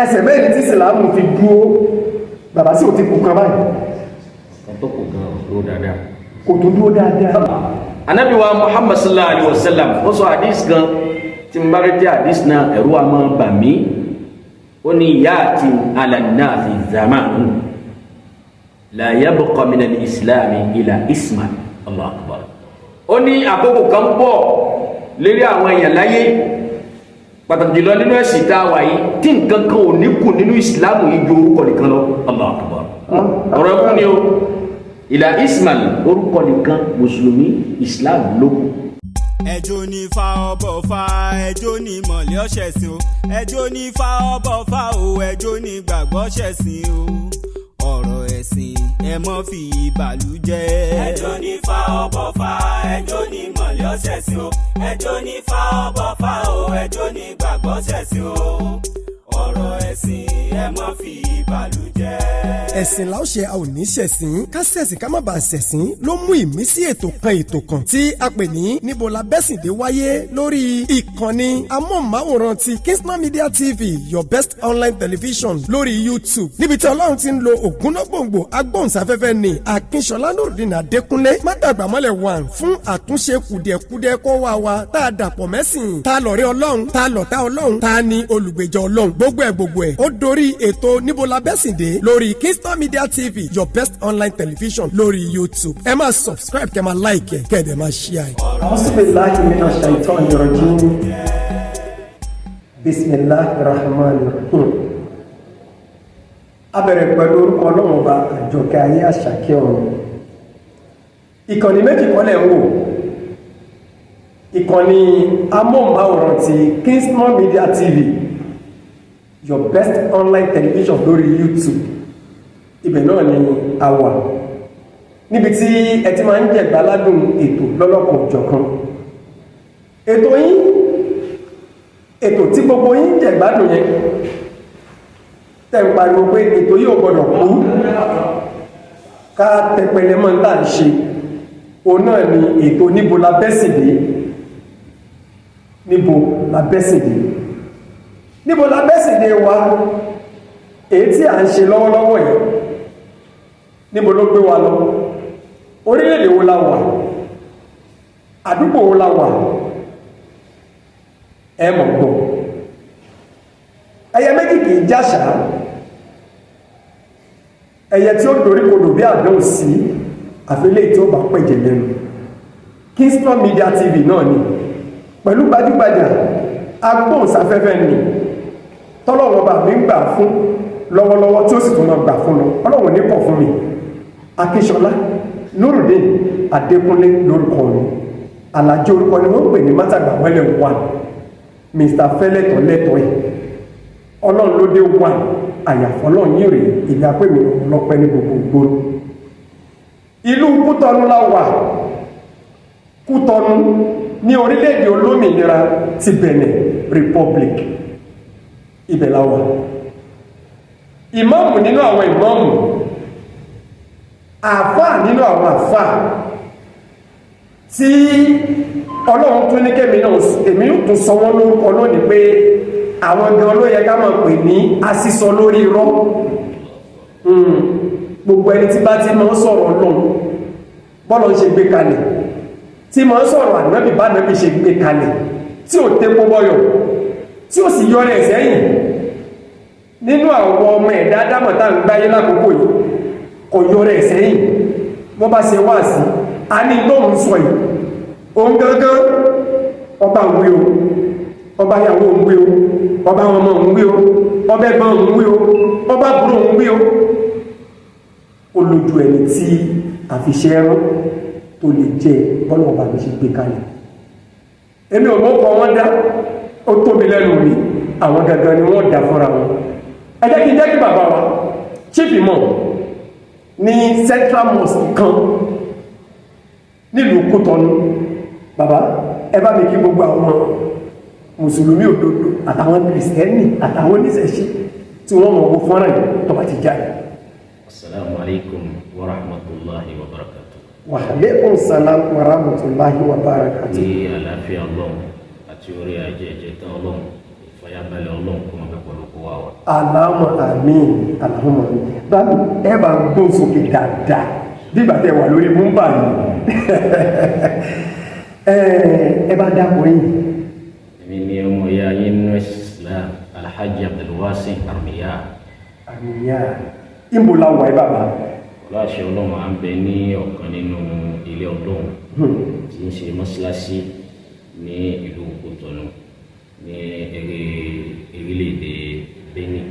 Ẹsẹ̀ mẹ́rin tí ìsìlámù fi dúró, bàbá sì ò ti kù kan báyìí. Kan tó kù gan dúró dáadáa. Kò tó dúró dáadáa. Anabi wa Muhammad sallallahu alaihi wa sallam, ó sọ hadith kan tí n bá rí tí hadith náà, ẹ̀rù a máa bà mí. Ó ní ya'ti ala an-nasi zamanu la yabqa min al-islami illa isman. Allahu akbar. Ó ní àkókò kan bọ̀ lérí àwọn èèyàn láyé, pàtàkì jùlọ nínú ẹ̀sìn tá a wà yìí, tí nǹkan kan ò ní kù nínú ìsìlámù yìí ju orúkọ nìkan lọ. Allahu akbar. Ọ̀rọ̀ ẹkún ni o. Illa isman, orúkọ nìkan, mùsùlùmí, islam ló kù. Ẹjọ́ ní fa ọbọ̀ fa, ẹjọ́ ní mọ̀lẹ́ ọ̀ṣẹ̀sìn o. Ẹjọ́ ní fa ọbọ̀ fa o, ẹjọ́ ní gbàgbọ́ ṣẹ̀sìn o. Ọ̀rọ̀ ẹ̀sìn, ẹ mọ́ fi ìbàlújẹ́. Ẹjọ́ ní fa ọbọ̀ fa, ẹjọ́ ní mọ̀lẹ́ ọ̀ṣẹ̀sìn o. Ẹjọ́ ní fa ọbọ̀ fa o, ẹjọ́ ní gbàgbọ́ ṣẹ̀sìn o. Ọ̀rọ̀ ẹ̀sìn, ẹ mọ́ fi ìbàlújẹ́. Ẹ̀sìn la ó ṣe, a ò ní ṣẹ̀sìn. Ká ṣẹ̀sìn ká má bàa ṣẹ̀sìn ló mú ìmísí ètò kan, ètò kan tí a pè ní Níbo la bẹ́sìndé wáyé lórí ìkànnì amóhùnmáwòrán ti Kingston Media TV, your best online television, lórí YouTube, níbi tí Ọlọ́run ti ń lo ògúnnágbòǹgbò agbóhùnsáfẹ́fẹ́ ní Akínṣọlá Nurudeen Adékúnlé Mátàgbàmọ́lẹ̀ one fún àtúnṣe kùdìẹ̀kudiẹ kó wá wa tá a dàpọ̀ mẹ́sìn, tá a lọ̀rẹ́ Ọlọ́run, tá a lọ̀tá Ọlọ́run, tá a ní olùgbèjà Ọlọ́run, gbogbo ẹ̀ gbogbo ẹ̀ ó dorí ètò Níbo la bẹ́sìndé lórí Kingston Media TV, your best online television, lórí YouTube. Ẹ máa subscribe, kẹ́ máa like ẹ, kẹ́ ẹ dẹ̀ máa share ẹ. أعوذ بالله من الشيطان الرجيم. بسم الله الرحمن الرحيم. A bẹ̀rẹ̀ pẹ̀lú orúkọ Ọlọ́run Ọba, àjọkẹ́ ayé, àṣàkẹ́ ọ̀run. Ìkànnì méjì kọ́ lẹ̀ ń wò. Ìkànnì amóhùnmáwòrán ti Kingston Media TV, your best online television, lórí YouTube, ibẹ̀ náà ni a wà, níbi tí ẹ ti máa ń jẹ̀gbáládùn ètò lọ́lọ́kan òjọ̀kan. Ètò yín, ètò tí gbogbo yín jẹ̀gbádùn yẹn, tẹ́ ń pariwo pé ètò yìí ò gbọ́dọ̀ kú, ká tẹpẹlẹ mọ́ tá à ń ṣe, òun náà ni ètò Níbo la bẹ́sìndé. Níbo la bẹ́sìndé? Níbo la bẹ́sìndé wa, èyí tí à ń ṣe lọ́wọ́lọ́wọ́ yìí, níbo ló gbé wa lọ? Orílẹ̀-èdè wo la wà? Àdúgbò wo la wà? Ẹ mọ̀ gbọ́, ẹyẹ méjì kì í jáṣà. Ẹyẹ tí ó dorí kodò bí àdéhùn sí àfilẹ̀ tí ó bá pẹ̀jẹ̀ lẹ́nu. Kingston Media TV náà ni, pẹ̀lú gbajúgbajà agbóhùnsáfẹ́fẹ́ ni tọ́lọ́wọ́n bá mi ń gbà fún lọ́wọ́lọ́wọ́, tí ó sì tún máa gbà fún lọ. Ọlọ́run ní kọ̀ fún mi. Akínṣọlá Nurudeen Adékúnlé lórúkọ mi. Àlàjì orúkọ ni wọ́n pè ní Mátàgbà wẹ́lẹ̀ one, Mr Fẹ́lẹ́tọ̀ lẹ́tọ̀ ẹ̀. Ọlọ́run ló dé one, àyàfọ́ ọlọ́run yìí rèé. Èmi apẹ́ mi lọ́pẹ́ ní gbogbo ìgboro. Ìlú Kútọ́nù la wà, Kútọ́nù ní orílẹ̀-èdè olómìnira ti Benin Republic, ibẹ̀ la wà. Ìmáàmù nínú àwọn ìmáàmù, àfáà nínú àwọn àfáà, tí Ọlọ́run tún ní kẹ́mi náà, èmi yóò tún sọ wọ́n lórúkọ lónìí pé àwọn gan ló yẹ ká máa pè ní asísọ lórí irọ́. Gbogbo ẹni tí bá ti máa ń sọ̀rọ̀ Ọlọ́run bọ́lọ̀ ń ṣe gbé kalẹ̀, tí máa ń sọ̀rọ̀ ànábì bá ànábì ṣe gbé kalẹ̀, tí ò tépo bọ́yọ̀, tí ó sì yọrẹ sẹ́yìn nínú àwọn ọmọ ẹ̀dá dámọ̀ tá à ń gbáyé lákòókò yìí, kò yọrẹ sẹ́yìn. Wọ́n bá ṣe wá sí a ní tóun sọ yìí, òun gangan ọba ń wí o, ọba ìyàwó ń wí o, ọba àwọn ọmọ ń wí o, ọba ẹ̀gbọ́n ń wí o, ọba àbúrò ń wí o. Ó lójú ẹni tí àfiṣẹ́ ẹran tó lè jẹ bọ́lá ọba mi ṣe gbé kalẹ̀. Èmi ò mọ́ kọ́ wọ́n dá, ó tóbi lẹ́nu mi. Àwọn gangan ni wọ́n dá fúnra wọn. Ẹ jẹ́ kí n jẹ́ kí bàbá wa chief imam ní Central Mosque kan nílùú Kútọ́nù. Bàbá, ẹ bá mi kí gbogbo àwọn mùsùlùmí òdodo àtàwọn kìrìsìtẹ́nì àtàwọn oníṣẹ̀ṣe tí wọ́n mọ̀ owó fọ́nrán yìí tó bá ti jáde. Asalaamu alaykum wa rahmatulahi wa barakatu. Wa alaikum salam wa rahmatulahi wa barakatu. Ní àlàáfíà Ọlọ́run àti orí ajé ẹ̀jẹ̀ tán Ọlọ́run, ìfọyàbalẹ̀ Ọlọ́run kó máa bẹ pẹ̀lú kó wa wa. Allahumma àmín, Allahumma àmín. Báwo ẹ bá gbóhùn sókè dáadáa bí ìgbà tẹ wà lórí múmbà yìí. Ẹ bá dákọ̀ yìí. Èmi ni ọmọ ìyá yín nínú Islam, Alhaji Abdulwasi Armiya. Àmìyá, ìbò la wà ẹ bàbá? Ọláṣẹ Ọlọ́run, à ń bẹ ní ọ̀kan nínú ilé Ọlọ́run tí ń ṣe mọ́ṣáláṣí ní ìlú Kòtọ́nù ní eré orílẹ̀-èdè Benin.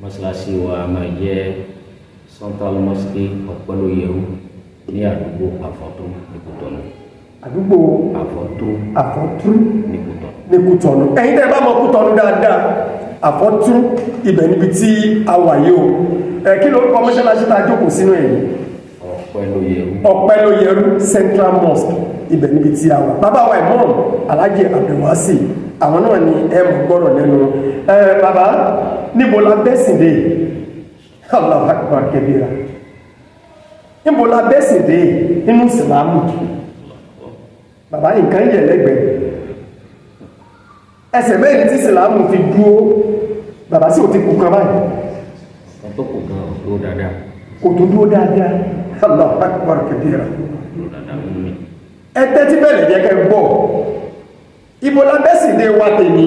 Mọ́ṣáláṣí wa máa jẹ́ Central Mosque Ọ̀pẹ́lóyẹrú ní àdúgbò Àfọ̀tó ní Kòtọ́nù. Àdúgbò Àfọ̀tó. Àfọ̀tú. Ní Kòtọ́nù. Ní Kútọ̀nù. Ẹ̀yin tẹ́ ẹ bá mọ Kútọ̀nù dáadáa, Àfọ̀tú, ibẹ̀ níbi tí a wà yìí o. Ẹ kí ló ń kọ́ mọ́ṣáláṣí tá a jókòó sínú ẹ̀ yìí? Ọ̀pẹ́lóyẹrú. Ọ̀pẹ́lóyẹrú Central Mosque, ibẹ̀ níbi tí a wà. Bàbá wa Imam Alhaji Abdulwasi, àwọn náà ni ẹ mọ̀ gbọ́rọ̀ lẹ́nu ẹ. Bàbá, níbo la bẹ́sìn dé? Allahu Akbar kabira. Níbo la bẹ́sìn dé nínú ìsìlámù? Bàbá, nǹkan yẹ̀ lẹ́gbẹ̀ẹ́ ẹsẹ̀ mẹ́rin tí ìsìlámù fi dúró, bàbá, sí ò ti kú kan báyìí? Kan tó kù gan dúró dáadáa. Kò tó dúró dáadáa. Allahu Akbar kabira. Dúró dáadáa mú mi. Ẹ tẹ́tí bẹ̀rẹ̀ jẹ́ kẹ́ gbọ́ ibo la bẹ́sìn dé wa tèmi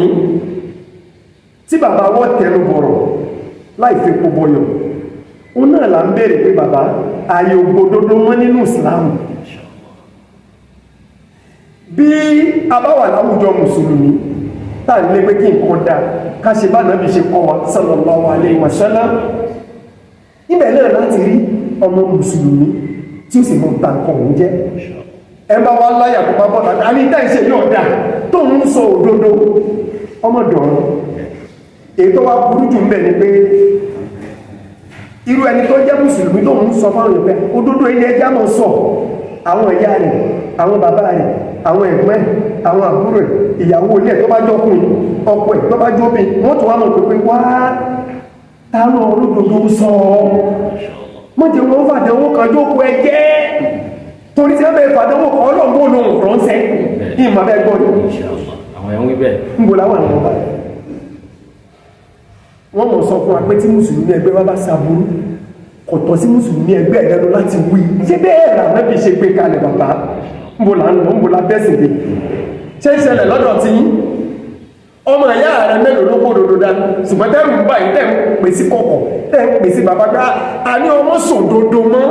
tí bàbá wọ́n tẹnu bọ̀rọ̀ láì fepo bọyọ̀. Ó náà là ń béèrè pé, bàbá, ààyè ògbódodo mọ́ nínú ìsìlámù. Bí a bá wà láwùjọ mùsùlùmí tá à ń lé pé kí nǹkan dáa, ká ṣe bá nàbí ṣe kọ́ wa sallallahu alaihi wasallam, ibẹ̀ náà láti rí ọmọ mùsùlùmí tí ó sì mọ bà nǹkan òun jẹ́. Ẹ bá wá láyà tó bá bọ́ tàbí àní tá ìṣe yóò dà tó ń sọ òdodo ọmọdọ̀rọ̀. Èyí tó wá burú jù ń bẹ̀ ni pé irú ẹni tó jẹ́ mùsùlùmí tó ń sọ fáwọn èèyàn pé òdodo ilé ẹja máa sọ, àwọn ìyá rẹ̀, àwọn bàbá rẹ̀, àwọn ẹ̀gbọ́n ẹ̀, àwọn àbúrò ẹ̀, ìyàwó ilé ẹ̀ tó bá jọkùnrin, ọkọ ẹ̀ tó bá jóbìn, wọ́n tún wá mọ̀ pé wá táwọn olódodo sọ mọ́jẹ̀ wọn fàdánwò kan jókòó ẹ jẹ́, torí tí wọ́n bẹ fàdánwò kan ọlọ́gbọ́n lòun ránṣẹ́ ìmọ̀ bẹ́ẹ̀ gbọ́ ni. Inshallah, àwọn ẹ̀ ń wí bẹ́ẹ̀. Ń bo láwọn àwọn ọba wọ́n mọ̀ sọ fún wa pé tí mùsùlùmí ẹgbẹ́ wa bá ṣàbúrú, kò tọ́ sí mùsùlùmí ẹgbẹ́ ẹ̀ lẹ́nu láti wí. Ṣé bẹ́ẹ̀ là náà fi ṣe gbé kalẹ̀? Bàbá, ń bo là ń lọ? Ń bo la bẹ́sìn dé? Ṣé ń ṣẹlẹ̀ lọ́dọ̀ tí yín? Ọmọ ìyá rẹ mélòó ló kó dodo dá, ṣùgbọ́n tẹ́rù ń báyìí, tẹ́ ń pè sí kọ̀kọ̀, tẹ́ ń pè sí bàbá gbá a ní ọmọ sòdodo mọ́?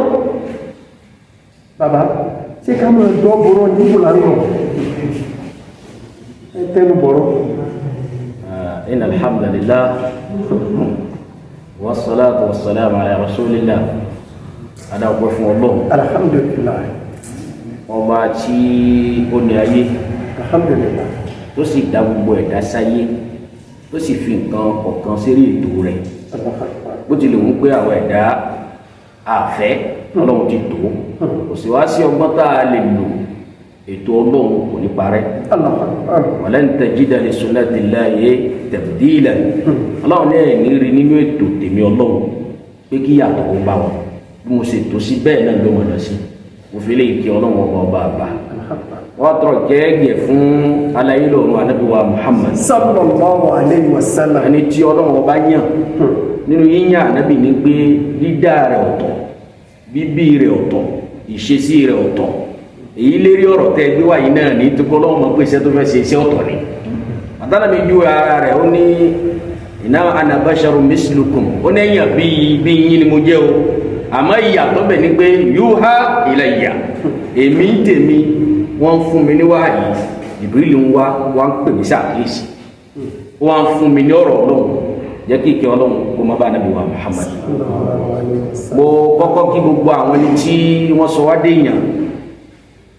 Bàbá, ṣé ká máa dọ́ borọ́ níbo là ń lọ? Ẹ tẹnu bọ̀rọ̀. إن الحمد لله والصلاة والسلام على رسول الله. Adá ọpẹ́ fún Ọlọ́run. Alhamdulilayi. Ọba tí ó ní ayé, alhamdulilayi, tó sì dá gbogbo ẹ̀dá sáyé, tó sì fi nǹkan kọ̀ọ̀kan sérí ètò rẹ̀. Bó tilẹ̀ wù pé àwọn ẹ̀dá àfẹ́, Ọlọ́run ti tó, kò sì wá sí ọgbọ́n tá a lè lò, ètò Ọlọ́run kò ní parẹ́. Walan tajida li sunnatillahi tabdila. Ọlọ́run ní ẹ̀ ní rí nínú ètò tèmi Ọlọ́run pé kí yàtọ̀ ó bá wọn. Bí mo ṣe tó sí bẹ́ẹ̀ náà ló mọ̀ lọ sí. Mo fi lè kí Ọlọ́run ọba ọba àgbà. Wọ́n tọrọ gẹ́gẹ́ fún alayé lọ́run, Ànábì wa Muhammad. Sallallahu alayhi wa sallam. Ẹni tí Ọlọ́run ọba yàn. Nínú yíyàn Ànábì ní pé dídá rẹ̀ ọ̀tọ̀, bíbí rẹ̀ ọ̀tọ̀, ìṣesí rẹ̀ ọ̀tọ̀. Èyí lérí ọ̀rọ̀ tẹ́ gbé wáyé náà ní tó kọ́ lọ́wọ́ mọ̀ pé iṣẹ́ tó fẹ́ ṣe, iṣẹ́ ọ̀tọ̀ ni. Àtàlàmì ju ara rẹ̀, ó ní innama ana basharun mislukum. Ó ní ẹ̀yàn bíi bíi yín ni mo jẹ́ o, àmọ́ ìyàtọ̀ bẹ̀ ni pé yuha ilayya, èmi ń tèmi, wọ́n ń fún mi ní wáyé. Jibril ń wá, wá ń pè mí sàkíyèsí, wọ́n ń fún mi ní ọ̀rọ̀ Ọlọ́run. Jẹ́ kí ìkẹ́ Ọlọ́run kó má bá Ànábì wa Muhammad. Mo kọ́kọ́ kí gbogbo àwọn ẹni tí wọ́n sọ wá déèyàn.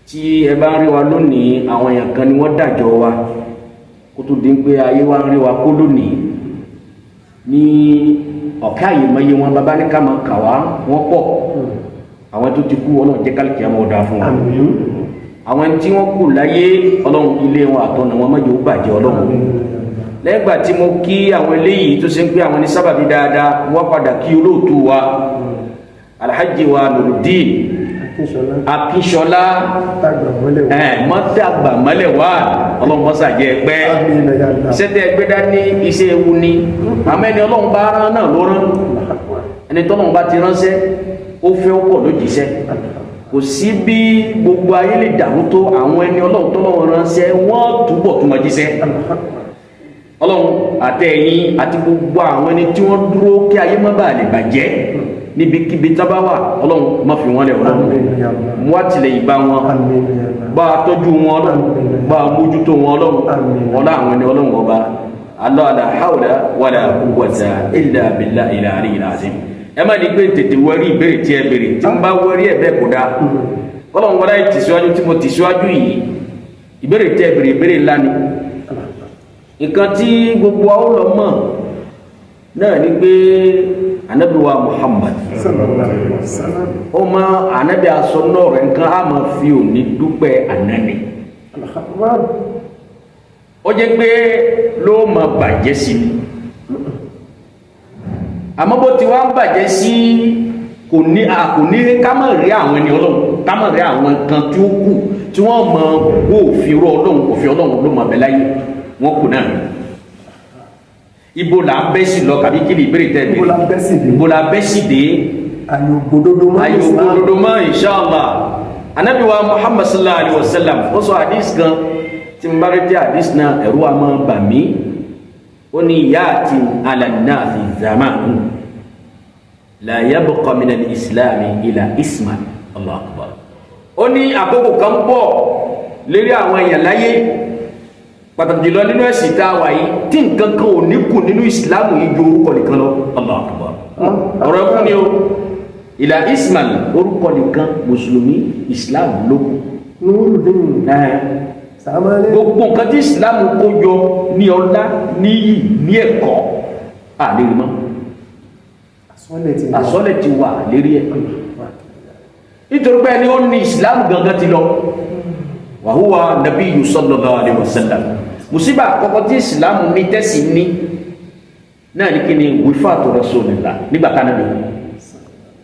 Tí ẹ bá ń rí wa lónìí, àwọn èèyàn kan ni wọ́n dàjọ́ wa kó tó di pé ayé wa ń rí wa kó lónìí ní ọ̀kẹ́ àyèmọ́yé wọn. Bàbá ní ká máa kà wá, wọ́n pọ̀. Àwọn tó ti kú, Ọlọ́run jẹ́ kálíkì àmọ́ ọ̀dà fún wọn. Àwọn tí wọ́n kù láyé, Ọlọ́run, ilé wọn àtọ̀nà wọn mọ́jọ́ ó bàjẹ́. Ọlọ́run, lẹ́gbà tí mo kí àwọn eléyìí tó ṣe ń pé àwọn ní sábàbí dáadáa, wọ́n padà kí olóòtú wa, Alhaji wa Nurudeen. Akínṣọlá. Akínṣọlá Tàgbà mọ́lẹ̀ wá. Ẹ mọ́tàgbà mọ́lẹ̀ wá, Ọlọ́run mọ́sà jẹ́ pẹ́. Àmín ya Allah. Iṣẹ́ tẹ́ ẹgbẹ́ dání, iṣẹ́ ewu ni, àmọ́ ẹni Ọlọ́run bá rán náà ló rán. Ẹni tọ́lọ́run bá ti ránṣẹ́, ó fẹ́ ó pọ̀ lójíṣẹ́. Kò sí bí gbogbo ayé lè dàrú tó, àwọn ẹni Ọlọ́run tọ́lọ́run ránṣẹ́, wọ́n túbọ̀ tún máa jíṣẹ́. Ọlọ́run àtẹ̀yìn àti gbogbo àwọn ẹni tí wọ́n dúró kí ayé má bàa lè bàjẹ́ níbikíbi tá bá wà, Ọlọ́run má fi wọ́n lẹ̀. Ọlọ́run Àmín ya Allah. mú àtìlẹ́yìn bá wọn, Àmín ya Allah. bá a tọ́jú wọn Ọlọ́run, bá a mójútó wọn Ọlọ́run. Àmín. Ọlá àwọn ẹni Ọlọ́run ọba Allah, la hawla wala quwwata illa billahi al-aliyyil azim. Ẹ má ní pé tètè wọrí ìbéèrè tí ẹ béèrè, tí n bá wọrí ẹ bẹ́ẹ̀ kó dáa. Ọlọ́run wọlé tìṣíwájú tí mo tìṣíwájú yìí, ìbéèrè tí ẹ béèrè, ìbéèrè ńlá ni. Nǹkan tí gbogbo wa ó lọ mọ̀ náà ni pé Anabi wa Muhammad Sallallahu alaihi wasallam. ó mọ Anabi aṣọ náà rẹ̀, nǹkan á máa fi òní dúpẹ́ àná ni. Allahu Akbar. Ó jẹ́ pé ló máa bàjẹ́ sí ni, àmọ́ bó ti wá ń bàjẹ́ sí, kò ní a kò ní ká má rí àwọn ẹni Ọlọ́run, ká má rí àwọn kan tí ó kù tí wọ́n mọ wó òfin rọ Ọlọ́run. Òfin Ọlọ́run ló mọ abẹ láyé wọn kù náà. Ibo là ń bẹ́ sí lọ kàbí kí ni ìbéèrè tẹ́? Ibo la bẹ́ sí dé? Ibo la bẹ́ sí dé? Ayò ògbódodo mọ́. Ayò Islam. òdodo mọ́, inshallah. Anabi wa Muhammad sallallahu alayhi wa sallam, ó sọ hadith kan tí n bá rí tí hadith náà, ẹ̀rù wa máa bà mí. Ó ní ya'ti ala nnasi zamanu la yabqa min al-islami ila isman. Allahu akbar. Ó ní àkókò kan bọ̀ lérí àwọn èèyàn láyé, pàtàkì jùlọ nínú ẹ̀sìn tá a wà yìí, tí nǹkan kan ò ní kù nínú ìsìlámù yìí ju orúkọ nìkan lọ. Allahu akbar. Ọ̀rọ̀ ẹkún ni o. Ìlà ismail, orúkọ nìkan, mùsùlùmí, islam ló kù. Nurudin. Sàmálẹ̀. Gbogbo nǹkan tí islam kó jọ ní ọlá, níyì, ní ẹ̀kọ́, àlérí mọ́. Àsọ́lẹ̀ ti wà. Àsọlẹ̀ ti wà lérí ẹ̀, nítorí pé ẹni ó ní islam gangan ti lọ, wa huwa nabiyyu sallallahu alaihi wasallam. Musiba àkọ́kọ́ tí islam ní tẹ́sí ní náà ní kí ni? Wifatu rasulillah. Nígbà tá a nàbẹ̀,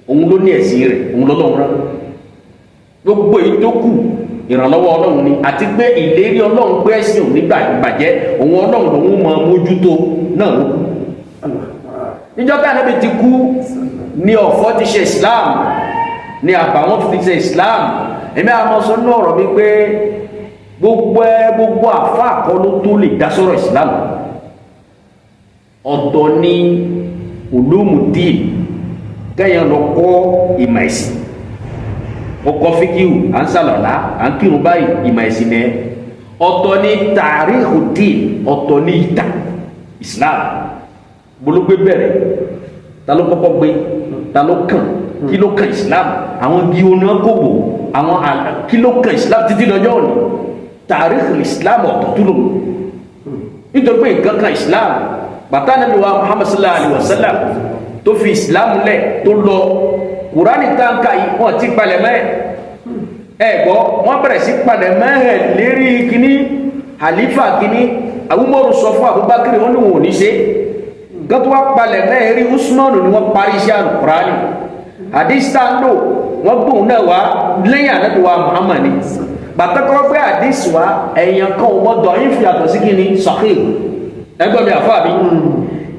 òun ló ní ẹ̀sìn rẹ̀, òun lọ́lọ́run rán. Gbogbo èyí tó kù, ìrànlọ́wọ́ Ọlọ́run ni, àti pé ìlérí Ọlọ́run pé ẹ̀sìn òní bàjẹ́, òun Ọlọ́run lòun mọ mójútó náà ló kù. Níjọ́ tí Ànábì ti kú ní ọ̀fọ̀ ti ṣe Islam, ní àbàwọ́n ti ṣe Islam. Èmi àwọn sọ ní ọ̀rọ̀ mi pé gbogbo ẹ gbogbo àfa kọ́ ló tó lè dá sọ̀rọ̀ Islam. Ọ̀tọ̀ ní ulumuddin, kẹ́yìn lọ kọ́ ìmọ̀ ẹ̀sìn, ọkọ̀ fíkìú, à ń sàlọ̀lá, à ń kírun báyìí, ìmọ̀ ẹ̀sìn nẹ. Ọ̀tọ̀ ní tàríhù dín, ọ̀tọ̀ ní ìtàn Islam, bológbé bẹ̀rẹ̀, ta ló kọ́kọ́ gbé, ta ló kàn, kí ló kàn Islam, àwọn igi oná kòbò, àwọn kí ló kàn Islam títí lọ́jọ́ òní, tàríhù Islam ọ̀tọ̀ tó lò. Nítorí pé nǹkan kan Islam bàtà Nàbí wa Muhammad sallallahu alayhi wa sallam tó fi Islam lẹ̀ tó lọ, Kùránì táǹkà yìí, wọ́n ti palẹ̀ mẹ́ ẹ gbọ́, wọ́n bẹ̀rẹ̀ sí palẹ̀ mẹ́ ẹ lérí kíní halifa kíní. Umaru sọ fún Abubakar, wọn ní wọn ò ní ṣe gàtú wa palẹ̀ mẹ́ ẹ rí. Usmanu ni wọ́n parí iṣẹ́ Alukurani. Hadith tá ń lò, wọ́n gbóhùn náà wá lẹ́yìn Ànábì wa Muhammad ni. Bàtà kọ́ pé hadith wa ẹ̀yàn kan ò mọ dọ̀yìn fi àtọ̀ sí kíni sahih. Ẹgbẹ́ mi, àfa mi,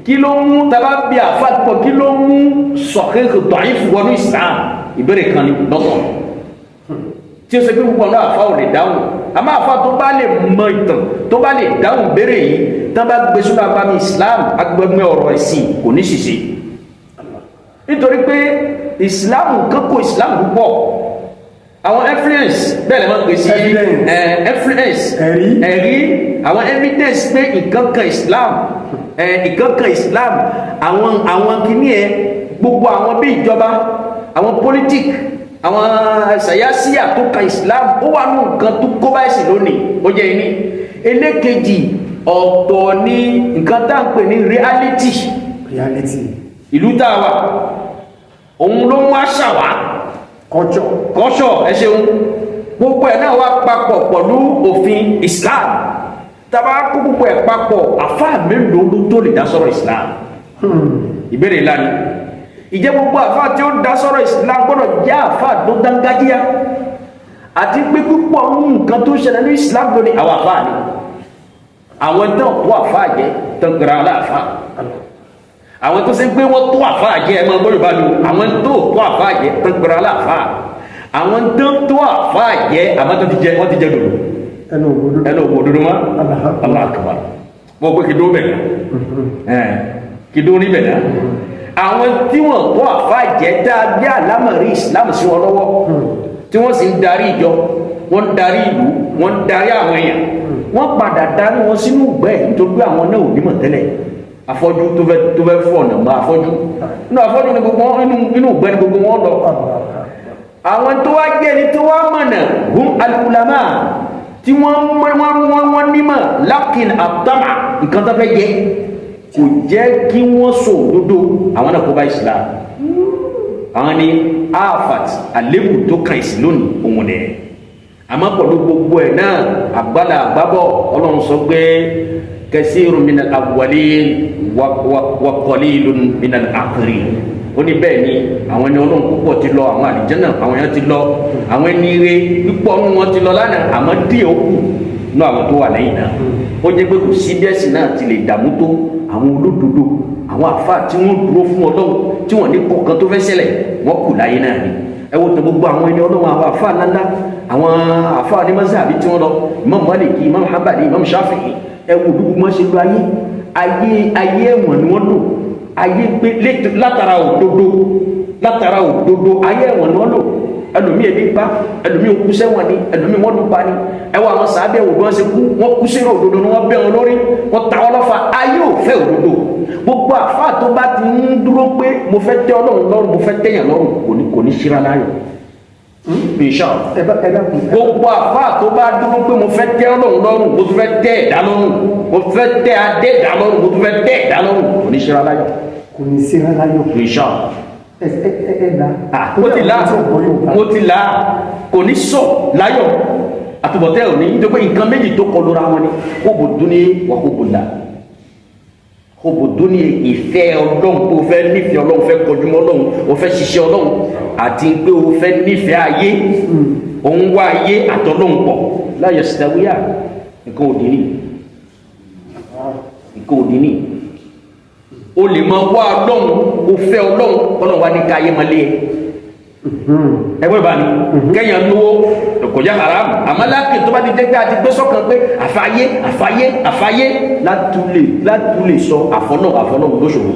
kí ló mú taba bí àfa pọ̀? Kí ló mú sahih dọ̀yìn fi wọnú Islam? Ìbéèrè kan ni lọ́tọ̀ tí ó ṣe pé púpọ̀ náà àfa ò lè dáhùn. Àmọ́ àfa tó bá lè mọ ìtàn, tó bá lè dáhùn béèrè yìí, tó bá gbé sínú agbami Islam, agbẹ́gbẹ́ ọ̀rọ̀ ẹ̀sìn, kò ní ṣìṣe, nítorí pé Islam kan kó Islam púpọ̀ àwọn influence bẹ́ẹ̀ lè máa ń pè sí. Evidence. Influence. Ẹ̀rí. Ẹ̀rí, àwọn evidence pé nǹkan kan Islam, nǹkan kan Islam, àwọn kìíní ẹ, gbogbo àwọn bí ìjọba, àwọn politic, àwọn sàyásíà tó kan Islam, ó wà nù nǹkan tó kó bá ẹ̀sìn lónìí. Ó jẹ́ ní elékejì. Ọ̀tọ̀ ní nǹkan tá à ń pè ní reality. Reality. Ìlú tá a wà, òun ló mú àṣà wá. Culture. Kọ́ṣọ̀, ẹ ṣeun. Gbogbo ẹ̀ náà wá papọ̀ pẹ̀lú òfin Islam. Tàbá kó gbogbo ẹ̀ papọ̀, àfáà mélòó ló tó lè dá sọ̀rọ̀ Islam? Ìbéèrè ńlá ni. Ìjẹ́ gbogbo àfa tí ó dá sọ̀rọ̀ Islam gbọ́dọ̀ jẹ́ àfa tó dángájíá, àti pé púpọ̀ nǹkan tó ṣẹlẹ̀ ní Islam lónìí àwọn àfa ni àwọn tán tó àfa jẹ tán gbéra aláàfa, àwọn tó ṣe pé wọ́n tó àfa jẹ, ẹ máa gbọ́dọ̀ bá lu àwọn tó tó àfa jẹ tán gbéra aláàfa, àwọn tó tó àfa jẹ àmọ́ tó ti jẹ wọ́n ti jẹ dòdò Ẹnu òdodo. Ẹnu òdodo mọ́. Allahu Allahu akbar. Mo gbé kìdó bẹ̀ náà, kìdó níbẹ̀ náà, àwọn tí wọ́n tó àfa jẹ tá a gbé àlámọ̀rí Islam sí wọn lọ́wọ́, tí wọ́n sì ń darí ìjọ, wọ́n ń darí ìlú, wọ́n ń darí àwọn èèyàn, wọ́n padà darí wọn sínú ìgbẹ́ nítorí pé àwọn náà ò nímọ̀ tẹ́lẹ̀. Afọ́jú tó fẹ́ fọ̀nà mọ́ afọ́jú, inú afọ́jú ni gbogbo wọn, inú ìgbẹ́ ni gbogbo wọn lọ. Àwọn tó wá jẹ́ ẹni tó wá mọ̀nà, hum al-ulama, tí wọ́n nímọ̀, lakin àtàmà nǹkan tó fẹ́ jẹ kò jẹ́ kí wọ́n sọ òdodo, àwọn náà kó bá Islam. Àwọn ni afat àlébù tó kàn ìsìn lónìí òun nìyẹn. Àmọ́ pẹ̀lú gbogbo ẹ̀ náà, àgbàlá àgbábọ̀, Ọlọ́run sọ pé kasirun minal awwalin wa qalilun minal akhirin. Ó ní bẹ́ẹ̀ ni àwọn ẹni Ọlọ́run púpọ̀ ti lọ, àwọn àlìjẹ́nà àwọn èèyàn ti lọ, àwọn ẹni ire púpọ̀ nínú wọn ti lọ lánàá, àmọ́ díẹ̀ ó kù nínú àwọn tó wà lẹ́yìn náà. Ó jẹ́ pé kò sí bí ẹ̀sìn náà ti lè dààmú tó, àwọn olódodo, àwọn àfáà tí wọ́n dúró fún Ọlọ́run, tí wọ́n ní kọ̀ọ̀kan tó fẹ́ ṣẹlẹ̀, wọ́n kù láyé náà ni. Ẹ wo tó gbogbo àwọn ẹni Ọlọ́run, àwọn àfáà ńláńlá, àwọn àfáà ní mazhabi tí wọ́n lọ, Imam Maliki, Imam Hanbali, Imam Shafi'i, ẹ wo bí gbogbo wọn ṣe lo ayé. Ayé ẹ̀wọ̀n ni wọ́n lò, ayé pé látara òdodo, látara òdodo, ayé ẹ̀wọ̀n ni wọ́n lò. Ẹlòmíì ebi pa, ẹlòmíì kú sẹ́wọ̀n ni, ẹlòmíì wọ́n lù pa ni. Ẹ wo àwọn sàábẹ̀, wò bí wọ́n ṣe kú. Wọ́n kú sínú òdodo ni, wọ́n bẹ́ wọn lórí, wọ́n ta wọn lọ́fà. Ayé ò fẹ́ òdodo. Gbogbo àfáà tó bá ti ń dúró pé mo fẹ́ tẹ́ Ọlọ́run lọ́rùn, mo fẹ́ tẹ́yàn lọ́rùn, kò ní ṣíra láyọ̀, inshallah. Ẹ bá ẹ dákun. Gbogbo àfáà tó bá dúró pé mo fẹ́ tẹ́ Ọlọ́run lọ́rùn, mo tún fẹ́ tẹ́ ẹ̀dá lọ́rùn, mo fẹ́ tẹ́ adẹ́dá lọ́rùn, mo tún fẹ́ tẹ́ ẹ̀dá lọ́rùn, kò ní ṣíra láyọ̀. Kò ní sí rárá yọ. Inshallah. Ẹ ẹ ẹ ẹ là. Ah, mo ti là, mo ti là. Kò ní sọ láyọ̀, àtúbọ̀tẹ́ ò ní, nítorí pé nǹkan méjì tó kọ lóra wọn ni hubbu dunya wa hubbullah. Hubbu dunya, ìfẹ́ Ọlọ́run, pé o fẹ́ nífẹ̀ẹ́ Ọlọ́run, fẹ́ kọjú mọ́ Ọlọ́run, o fẹ́ ṣiṣẹ́ Ọlọ́run, àti pé o fẹ́ nífẹ̀ẹ́ ayé, òun wá ayé àtọ́lọ́run pọ̀, la yastawiya. Nǹkan òdì ní, nǹkan òdì ní. O lè máa wá Ọlọ́run, o fẹ́ Ọlọ́run, Ọlọ́run wá ní ká ayé máa lé ẹ. Ẹgbẹ́ ìbá ni kẹ́yàn lówó kò jẹ́ haram, àmọ́ láàkì tó bá ti jẹ́ pé a ti gbé sọ́kàn pé àfàyé, àfàyé, àfàyé, látúlè sọ àfọ́nà àfọ́nà lóṣòro.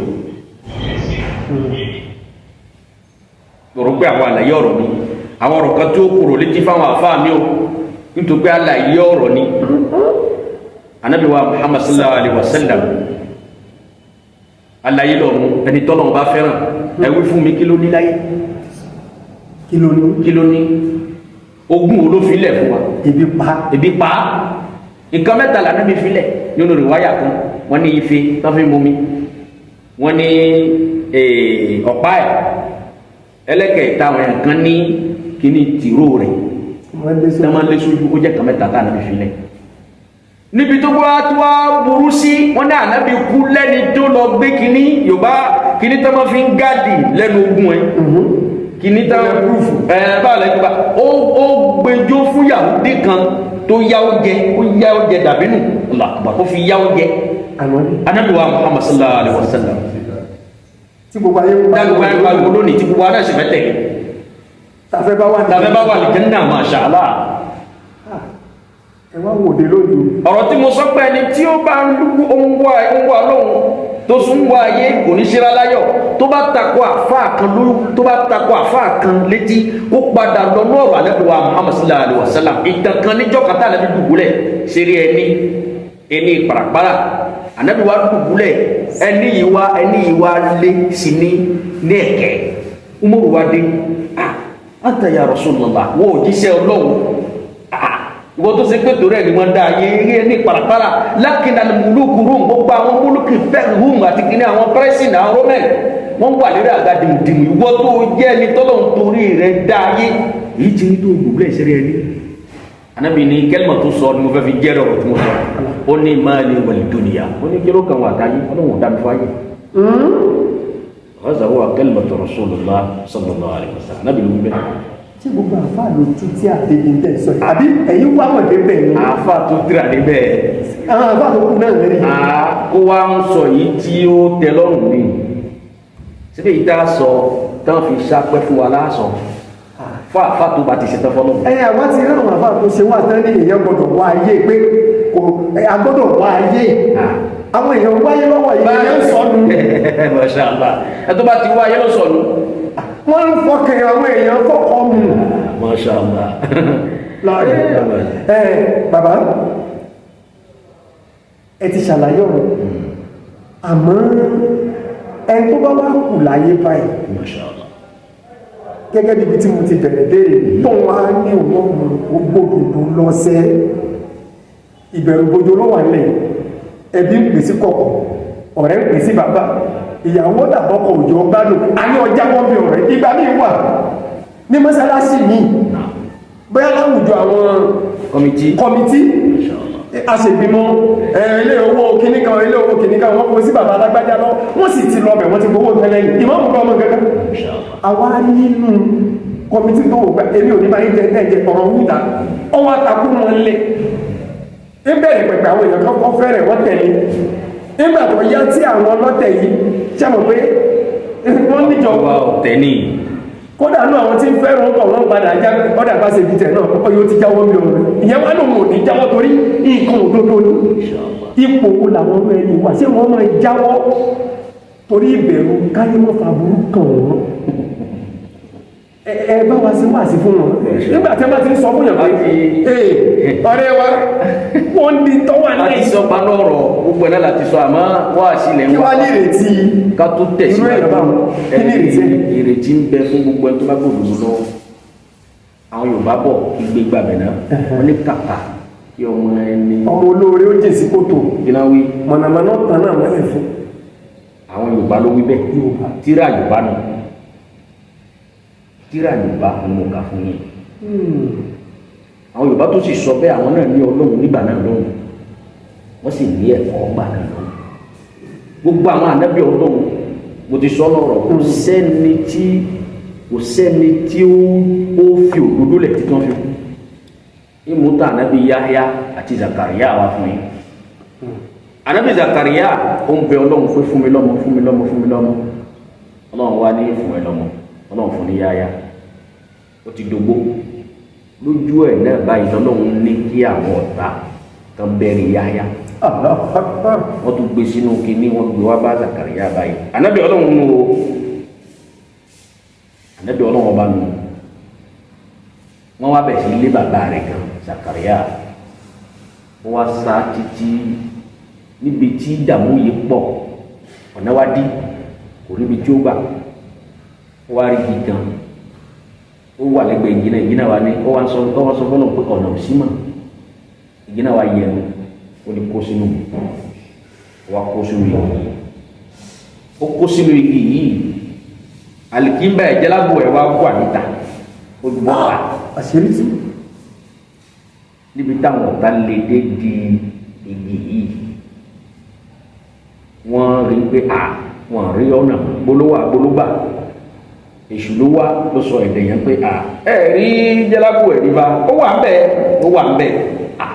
Rò pé àwọn àlàyé ọ̀rọ̀ mi, àwọn ọ̀rọ̀ kan tó kúrò létí fáwọn àfáà mi o, nítorí pé àlàyé ọ̀rọ̀ ni. Anabi wa Muhammad sallallahu alayhi wa sallam, àlàyé lọ́run, ẹni tọ́lọ́run bá fẹ́ràn. Ẹ wí fún mi, kí ló ní láyé? Kí ló ní? Kí ló ní? Ogún wo ló filẹ̀ fún wa? Ebi pa. Ebi pa á. Nǹkan mẹ́ta l'Ànábì filẹ̀ nínú rìwáyà kan. Wọ́n ní ife tó fi mú mi, wọ́n ní ọ̀pá ẹ̀ ẹlẹ́kẹ̀ẹ́ta, àwọn èèyàn kan ní kíní tìró rẹ̀ Wọ́n lé tí wọ́n máa ń lé sójú. Ó jẹ́ kan mẹ́ta tá Ànábì filẹ̀. Níbi tó wá tó wá burú sí, wọ́n ní Ànábì kú lẹ́ni tó lọ gbé kíní Yorùbá, kíní tó máa fi ń gáàdì lẹ́nu ogun ẹ̀, kíní tó ẹ báwo lẹ́nu bá ó gbẹjọ́ fún Yahudi kan tó yá oúnjẹ, ó yá oúnjẹ dàbínú, Allahu, ó fi yá oúnjẹ. Ànábì. Ànábì wa Muhammad sallallahu alaihi wa sallam. Tí gbogbo ayé ń Dágbà ẹ̀ pariwo lónìí, tí gbogbo aláṣẹ fẹ́ tẹ̀lé. Tàfẹ́ bá wà ní. Tàbí bá wà ní Jánnà, masha Allah. Ẹ wá wòde lónìí. Ọ̀rọ̀ tí mo sọ pé ẹni tí ó bá ń wá lóhun tó sún wá ayé kò ní ṣe láyọ̀, tó bá takò àfáà kan lórí, tó bá takò àfáà kan létí, kó padà lọ ní ọ̀rọ̀ Ànábì wa Muhammad sallallahu alaihi wa sallam. Ìtàn kan níjọ́ kan tá Ànábì dùbúlẹ̀ ṣeré ẹni ẹni parapara, Ànábì wa dùbúlẹ̀, ẹni yìí wá, ẹni yìí wá lé sí ní ẹ̀kẹ́. Umaru wa dé, "Ah, anta ya Rasulullah, wọ́n ò jíṣẹ́ Ọlọ́run, ah, ìwọ tó ṣe pé torí ẹ̀ ni wọ́n dá ayé eré ní parapara." Lakin al-muluku Rum, gbogbo àwọn múlùkì fẹ́ Rum àti kìnìún, àwọn pírẹ́sìn, àwọn Roman, wọ́n wà lórí àga dìmùdìmù. Ìwọ tó jẹ́ ẹni tọ́lọ̀ ń torí rẹ̀ dá ayé èyí ti ní tó gbùgbẹ́ ìṣeré ẹni. Ànábì ní kẹ́lìmọ̀ tó sọ ni mo fẹ́ fi jẹ́rìí ọ̀rọ̀ tí mo sọ. Ó ní mali wal dunya, ó ní kí ló kàn wà táyé? Ọlọ́run ò dá mi fún ayé. Ọ̀sán wà. wa kalimatu rasulullah sallallahu alaihi wasallam. Nábì ló wí bẹ́ẹ̀. Ṣé gbogbo àfáà ló tú tí àdébí ń tẹ̀ sọ yìí, àbí ẹ̀yin wá mọ̀ débẹ̀ ni? Àáfà tó tíra níbẹ̀. Àwọn àfáà tó kù náà lórí. Kó wá ń sọ yìí tí ó tẹ́ lọ́rùn ni síbí yìí tá a sọ tán fi sápẹ́ fún wa láàsọ fún àáfà tó bá ti ṣetán fọlọ́. Ẹ àwọn ti rí àwọn àfáà tó ṣe wà tán ní èèyàn gbọ́dọ̀ wá ayé pé kò a gbọ́dọ̀ wá ayé. Àwọn èèyàn wáyé lọ́wọ́ yìí, èèyàn ń sọnù. Masha Allah, ẹ tó bá ti wá ayé ló sọnù. Wọ́n ń fọkàn àwọn èèyàn fọkọ mu. Masha Allah. Ẹ bàbá, ẹ ti ṣàlàyé ọ̀rọ̀, àmọ́ ẹni tó bá wá kù láyé báyìí, Masha Allah. gẹ́gẹ́ bíbi tí mo ti bẹ̀rẹ̀ béèrè, tó wá ní òun ògbódòdó lọ́sẹ̀, ìbẹ̀rù bojo ló wà nílẹ̀, ẹbí ń pè sí kọ̀kọ̀, ọ̀rẹ́ ń pè sí bàbá, ìyàwó dàbọ̀kọ̀ òjò gbádùn, àní ọjà wọn bí ọ̀rẹ́. Ìgbà míì wà ní mọ́sálásí mi, bóyá láwùjọ àwọn kọ́mítì. Kọ́mítì. Masha Allah. Aṣègbìmọ̀ ilé owó kìíní kan, ilé owó kìíní kan, wọ́n kó sí bàbá alágbájá lọ, wọ́n sì ti lọ bẹ̀, wọ́n ti gbowó tẹ́lẹ̀ yìí, ìmọ̀ọ́mù kọ́ ọmọ kankan. Masha Allah. Àwa nínú kọ́mítì tó wò pé èmi ò ní máa ń jẹ ẹ̀jẹ̀ ọ̀rọ̀ wúta, ọwọ́ àtàkùn wọn lé ń bẹ̀rẹ̀ pẹ̀pẹ̀, àwọn èèyàn kọ́kọ́ fẹ́rẹ̀, wọ́n tẹ̀lé. Nígbà tó yá tí àwọn ọlọ́tẹ̀ yìí ṣe mọ̀ pé wọ́n níjọ Ọba ọ̀tẹ̀ ni. Kódà náà, àwọn tí ń fẹ́ràn ọkọ̀ wọn padà já ọ̀dà bá ṣe bí tẹ̀ náà ọkọ̀ yóò ti jáwọ́ mi ọ̀rẹ́ ìyẹn wá lòun ò ní jáwọ́ torí nǹkan òdodo ni. Masha Allah. Ipò wo làwọn ọmọ ẹni wà? Ṣé wọ́n máa jáwọ́ torí ìbẹ̀rù káyé mọ́ fàbúrú kàn wọ́n? Ẹ bá wa ṣe wáàsí fún wọn nígbà tí wọ́n bá ti ń sọ fún yàn pé ee, ọ̀rẹ́ wa, wọ́n di tọ́wọ́ Láti àlẹ́ sọ paná ọ̀rọ̀ gbogbo ẹ̀ náà láti sọ, àmọ́ wá sílẹ̀ ń Kí wá ní ìrètí ká tó irú tẹ̀síwájú. èèyàn báwọn, kí ní ìrètí? Ìrètí ń bẹ fún gbogbo ẹni tó bá gbòdòdó lọ́wọ́. Àwọn Yorùbá bọ̀, igbe gbàgbẹ́ náà, wọ́n ní kàkà kí ọmọ ẹni Ọmọ olóore ó jìn sí kòtò, gínáwí, mọ̀nàmọ́ná tán náà mọ́lẹ̀ fún. Àwọn Yorùbá ló wí bẹ́ẹ̀. Yorùbá. Tíra Yorùbá nù, tíra Yorùbá ni mo kà fún yín. Àwọn Yorùbá tó sì sọ bẹ́ẹ̀, àwọn náà ní Ọlọ́run nígbà náà lọ́hùn, wọ́n sì ní ẹ̀kọ́ gbà náà lọ́hùn. Gbogbo àwọn ànábì Ọlọ́run, mo ti sọ lọ́rọ̀, kò sẹ́ni tí ó fi òdodo lẹ̀ títí wọ́n fi kú. Ìmúta ànábì Yahya àti Zakariya wá fún yín. Ànábì Zakariya, ó ń bẹ Ọlọ́run pé fún mi lọ́mọ, fún mi lọ́mọ, fún mi lọ́mọ. Ọlọ́run wá ní fún ẹ lọ́mọ. Ọlọ́run fún ní Yahya. Ó ti dògbó lójú ẹ̀ náà báyìí, lọ́lọ́run ní kí àwọn ọ̀tá kan bẹ̀rẹ̀ Yahya. Allahu Akbar. Wọ́n tún gbé sínú kinní, wọ́n gbé wá bá Zakariya báyìí. Ànábì Ọlọ́run nù o, ànábì Ọlọ́run ọba nù. Wọ́n wá bẹ̀ sí ilé bàbá rẹ̀ gan Zakariya, wọ́n wá sá títí níbi tí ìdààmú yìí pọ̀, ọ̀nà wá dí, kò ríbi tí ó gbà. Ó wá rí igi kan, ó wà lẹ́gbẹ̀ẹ́ igi náà. Igi náà wà ní, ó wá sọ fọlọ́n pé ọ̀nà ò sí mọ́. Igi náà wá yẹnu, ó ní kó sínú mi. Ó wá kó sínú igi yìí, ó kó sínú igi yìí, alikimba ẹ̀jẹ̀lágbò ẹ̀ wá wà níta, ó gbọ́ ta. Àṣírí tú. Níbi táwọn ọ̀tá lè dé di igi yìí, wọ́n rí pé à wọ́n rí ọ̀nà gbolówà gbológbà, èṣù ló wá ló sọ ẹ̀dẹ̀ yẹn pé à ẹ rí jẹ́lágbò ẹ̀ nípa, ó wà ń bẹ̀, ó wà ń bẹ̀. À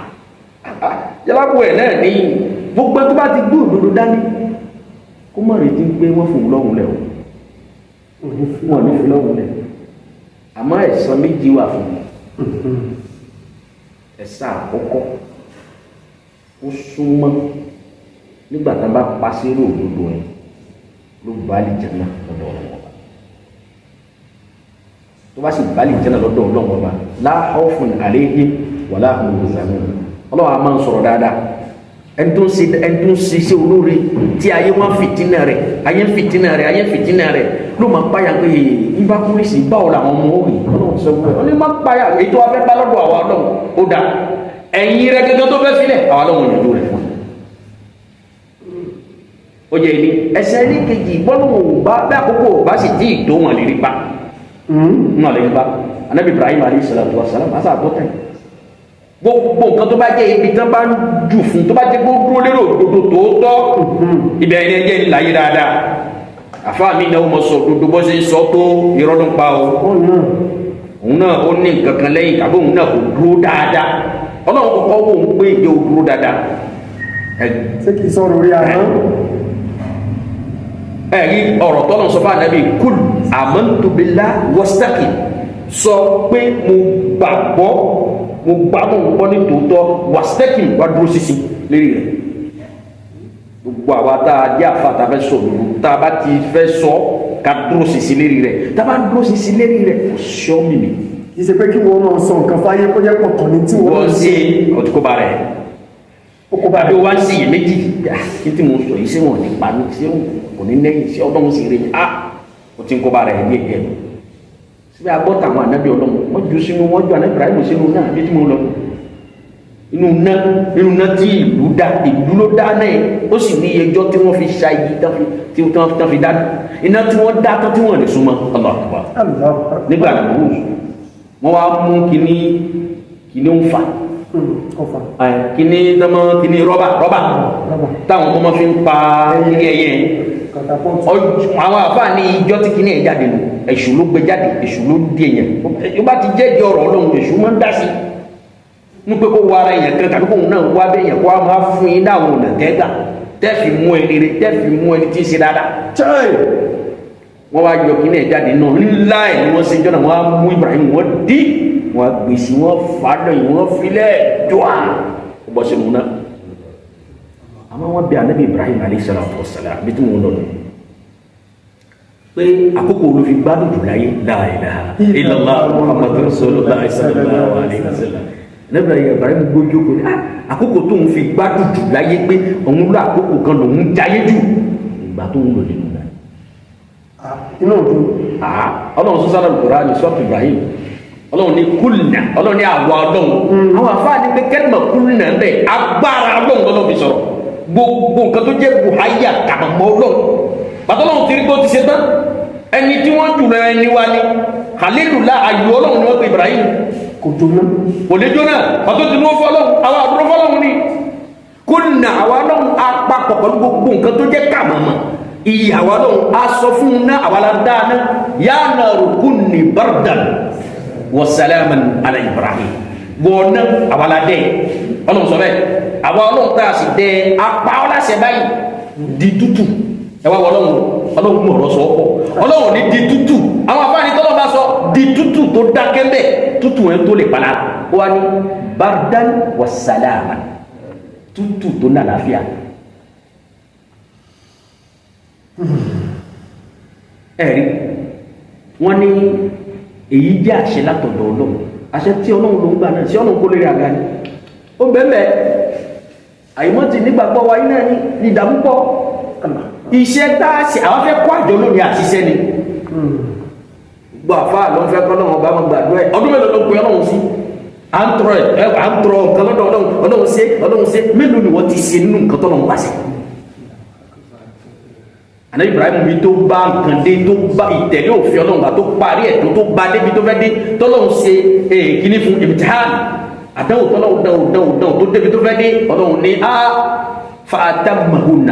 jẹ́lágbò ẹ̀ náà ní gbogbo tó bá ti gbé òdodo dání, kó má retí pé wọ́n fún un lọ́rùn lẹ̀ o, wọn ní fi lọ́rùn lẹ̀. Àmọ́ ẹ̀san méjì wà fún un. Ẹ̀san àkọ́kọ́, ó súnmọ́ nígbà tá a bá pa sírò òdodo yẹn, ló bá àlìjánnà lọ́dọ̀ Ọlọ́run ọba. Tó bá sì bá àlìjánnà lọ́dọ̀ Ọlọ́run ọba, la khawfun alayhim wala hum yahzanun. Ọlọ́run a máa ń sọ̀rọ̀ dáadáa. Ẹni tó ń ṣiṣẹ́ olóore tí ayé wọn fìtínà rẹ̀, ayé ń fìtínà rẹ̀, ayé ń fìtínà rẹ̀, ló máa páyà pé ibà kúrìsì, báwo làwọn ọmọ òrì? Ọlọ́run ti sọ fún ẹ, ọ ní má páyà. Èyí tó wá fẹ́ bá lọ́dọ̀ àwa Ọlọ́run, ó dà ẹ̀yìn rẹ̀ gẹ́gẹ́ tó fẹ́ filẹ̀, àwa Ọlọ́run yànjú rẹ̀ fún un. Ó jẹ́ ilé ẹsẹ̀ ní kejì bọ́lú ò bá bí àkókò ò bá sì tí ì tó, wọn lè rí pa, wọn lè rí pa. Anabi Ibrahim alayhi salatu wa salam asa àgbọ̀tẹ̀ gbogbo nǹkan tó bá jẹ́ ibi tán bá ń jù fún, tó bá jẹ́ kó dúró lérò òdodo tòótọ́, ibẹ̀ ẹni ẹjẹ́ ńláyé dáadáa. Àfáà mi náà ó mọ sọ òdodo bó ṣe ń sọ tó, irọ́ ló ń pa o. Òun náà. Òun náà ó ní nǹkan kan lẹ́yìn, tàbí òun náà kò dúró dáadáa. Ọlọ́run kọ́kọ́ wò ó pé ìjọ ò dúró dáadáa. Ṣé kìí sọ̀rọ̀ orí ahọ́n? Ẹ̀rí ọ̀rọ̀ tọ́lọ̀ sọ fún Ànábì: قل آمنت بالله واستقم. Sọ pé mo gbàgbọ́, mo gbàgbọ́ ń gbọ́ ní tòótọ́, واستقم, wá dúró sísìn lérí rẹ̀. Gbogbo àwa tá a jẹ́ àfa, tá a fẹ́ sọ òdodo, tá a bá ti fẹ́ sọ, ká dúró sísìn lérí rẹ̀. Tá a bá dúró sísìn lérí rẹ̀, kò sọ́ mímì. Kìí ṣe pé kí wọ́n máa sọ nǹkan fáyé, kó jẹ́ pọ̀tọ̀ ní tí wọ́n Wọ́n ṣe ọtí kó ba rẹ̀. Ó kó bá Tàbí wá ń ṣiyèméjì: kí tí mo sọ yìí, ṣé wọn ò ní pa mí? Ṣé wọn kò ní lẹ́yìn? Ṣé Ọlọ́run sì rí mi? Ah, o ti ń kó ba rẹ̀ díẹ̀ díẹ̀ lọ. Síbi agbọ́ tàwọn ànábì Ọlọ́run, wọ́n ju sínú, wọ́n ju ànábì Ibrahim sínú náà. Bí tí mo lọ inú ná, inú ná tí ìlú dá, ìlú ló dá náà yẹn. Ó sì ní iye ẹjọ́ tí wọ́n fi ṣa igi tán fi tí wọ́n tán fi dá iná tí wọ́n dá tán tí wọ́n lè súnmọ́. Allahu Akbar. Allah. Nígbà tó wù wọ́n wá mú kíní kíní ń fà. Ọfà. Kíní tọmọ kíní rọ́bà rọ́bà Rọ́bà. táwọn ọmọ fi ń pa kíní ẹyẹ. Katapọ́ọ̀tù. Àwọn àfáà ní ìjọ tí kíní ẹ̀ jáde nù, èṣù ló gbé jáde, èṣù ló di èèyàn. Ó bá ti jẹ́ di ọ̀rọ̀ Ọlọ́run, èṣù máa ń dá sí ní pé kó wọ ara èèyàn kan, tàbí kóun náà wá bẹ́ẹ̀ yẹn, kó wá máa fún yín láwọn ọ̀nà tẹ́gbà tẹ́ fi mú ẹni rẹ, tẹ́ fi mú ẹni tí ń ṣe dáadáa. Chai. Wọ́n wá yọ kíní ẹ̀ jáde náà ńlá ẹ̀ ni wọ́n ṣe jọ́nà. Wọ́n á mú Ibrahim, wọ́n dí, wọ́n á gbèsè, wọ́n fà á lọ́yìn, wọ́n filẹ̀ dùà, ó bọ́ sínú náà. Àmọ́ wọ́n bí anabi Ibrahim عليه الصلاة والسلام, bí tí mo ń lọ nù, pé àkókò olùfi gbádùn jù láyé? لا إله إلا الله محمد رسول الله صلى الله عليه وسلم. Anabi Ibrahim gbójú kò ní àkókò tó ń fi gbádùn jù láyé, pé òun lọ àkókò kan lòun jayé jù, ìgbà tó ń lò nínú náà. Ah, inú òdùn. Ah, Ọlọ́run sọ sálà Kùránì sọ́ọ̀tù Ibrahim, Ọlọ́run ní قلنا, Ọlọ́run ní àwa Ọlọ́run. Àwọn àfáà ní pé كلمة قلنا ń bẹ, agbára Ọlọ́run lọ́lọ́ fi sọ̀rọ̀. Gbogbo nǹkan tó jẹ́ buhaya kàmọ́ Ọlọ́run bàtọ́ Ọlọ́run ti rí pé ó ti ṣe tán. Ẹni tí wọ́n jù lọ, ẹni wa ni Khalilullah, ayò Ọlọ́run ni wọ́n pe Ibrahim. Kò jóná. Kò lè jóná. Pàtó ti mú fọlọ́run, àwọn àbúrò fọlọ́run ni قلنا, àwa Ọlọ́run apapọ̀ pẹ̀lú gbogbo nǹkan tó jẹ́ kàmọ́mọ́ ìyí àwa Ọlọ́run a sọ fún un náà, àwa la dáa náà: يا نار كوني بردا وسلاما على إبراهيم. Wọ́n náà, àwa la dẹ́. Ọlọ́run sọ bẹ́ẹ̀. Àwa Ọlọ́run tá a sì dẹ́ apá ọlásẹ báyìí, di tútù. Ẹ wá wọ Ọlọ́run, Ọlọ́run mú ọ̀rọ̀ sọ ọ́ pọ̀. Ọlọ́run ní di tútù. Àwọn afáàní tọ́lọ́ bá sọ di tútù tó dákẹ́ bẹ́ẹ̀, tútù yẹn tó lè padà wá ní بردا وسلاما, tútù tó ní àlàáfíà. Ẹ̀rí wọ́n ní èyí jẹ́ àṣẹ látọ̀dọ̀ Ọlọ́run, àṣẹ tí Ọlọ́run ló ń gbà náà. Ṣé Ọlọ́run kó lórí àga ni ó bẹ́ẹ̀ bẹ́ẹ̀? Àyùmọ́ ti nígbàgbọ́ wa iná ní ìdààmú pọ̀. Iṣẹ́ tá a ṣe, àwọn fẹ́ kó àjọ lónìí, àṣìṣe ni. Gbọ́ àfa ló ń fẹ́ kọ́ lọ́wọ́ bá wọn gbàdúrà ẹ̀. Ọdún mélòó ló pe Ọlọ́run sí? À ń tọrọ ẹ, à ń tọrọ nǹkan lọ́dọ̀ Ọlọ́run. Ọlọ́run ṣe, Ọlọ́run ṣe. Mélòó ni wọ́n ti ṣe nínú nǹkan tọ́lọ́run pàṣẹ? Ànábì Ibrahim bí tó bá nǹkan dé, tó bá ìtẹ̀lé òfin Ọlọ́run gbà, tó parí ẹ̀, tó bá débi tó fẹ́ dé, tọ́lọ́run ṣe kíní fún امتحان, àdánwò, tọ́lọ́run dánwò dánwò dánwò, tó débi tó fẹ́ dé, Ọlọ́run ní a فأتمهن.